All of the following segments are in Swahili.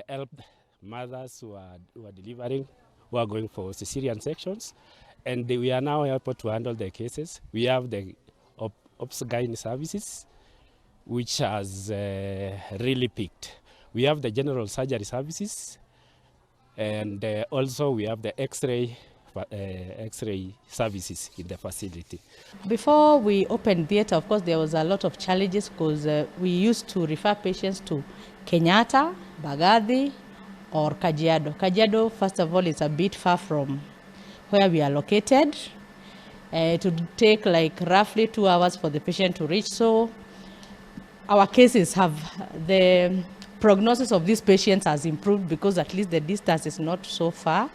help mothers who are delivering, who are going for cesarean sections, and we are now able to handle the cases. We have the obs-gyn services, which has really peaked. We have the general surgery services, and also we have the X-ray services in the facility. Before we opened theatre, of course, there was a lot of challenges because we used to refer patients to Kenyatta, Mbagathi, or Kajiado. Kajiado, first of all, is a bit far from where we are located. It would take like roughly 2 hours for the patient to reach. So our cases have, the prognosis of these patients has improved because at least the distance is not so far.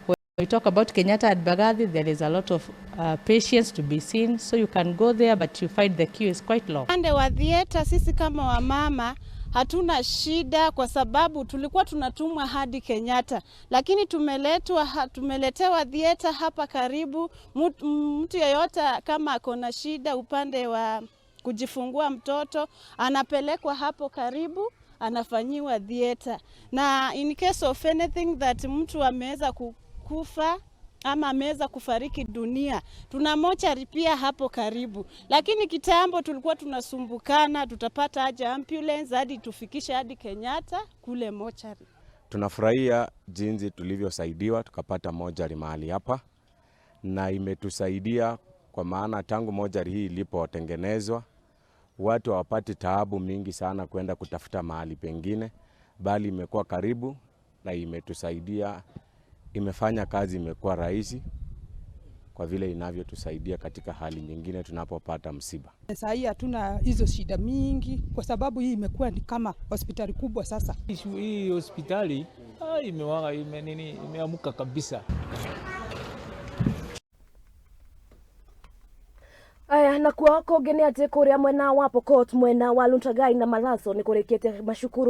When we talk about Kenyatta and Mbagathi, there is a lot of patients to be seen, so you can go there, but you find the queue is quite long. Upande wa theater, sisi kama wamama hatuna shida kwa sababu tulikuwa tunatumwa hadi Kenyatta, lakini tumeletewa theater hapa karibu. Mtu yeyote kama ako na shida upande wa kujifungua mtoto anapelekwa hapo karibu, anafanyiwa theater. Na in case of anything that mtu ameweza kufa ama ameweza kufariki dunia, tuna mochari pia hapo karibu. Lakini kitambo tulikuwa tunasumbukana, tutapata aje ambulance hadi tufikishe hadi Kenyatta kule mochari. Tunafurahia jinsi tulivyosaidiwa tukapata mochari mahali hapa, na imetusaidia kwa maana tangu mochari hii ilipotengenezwa watu hawapati taabu mingi sana kwenda kutafuta mahali pengine, bali imekuwa karibu na imetusaidia, imefanya kazi imekuwa rahisi kwa vile inavyotusaidia katika hali nyingine tunapopata msiba. Sasa hii hatuna hizo shida mingi kwa sababu hii imekuwa ni kama hospitali kubwa sasa. Hii hospitali, imewaka, ime nini, imeamuka kabisa. Aya, na kuo kũngĩ nĩ atĩ kũrĩa mwena wa Pokot mwena wa Luntagai na Malaso nĩ kũrĩkĩte macukuru.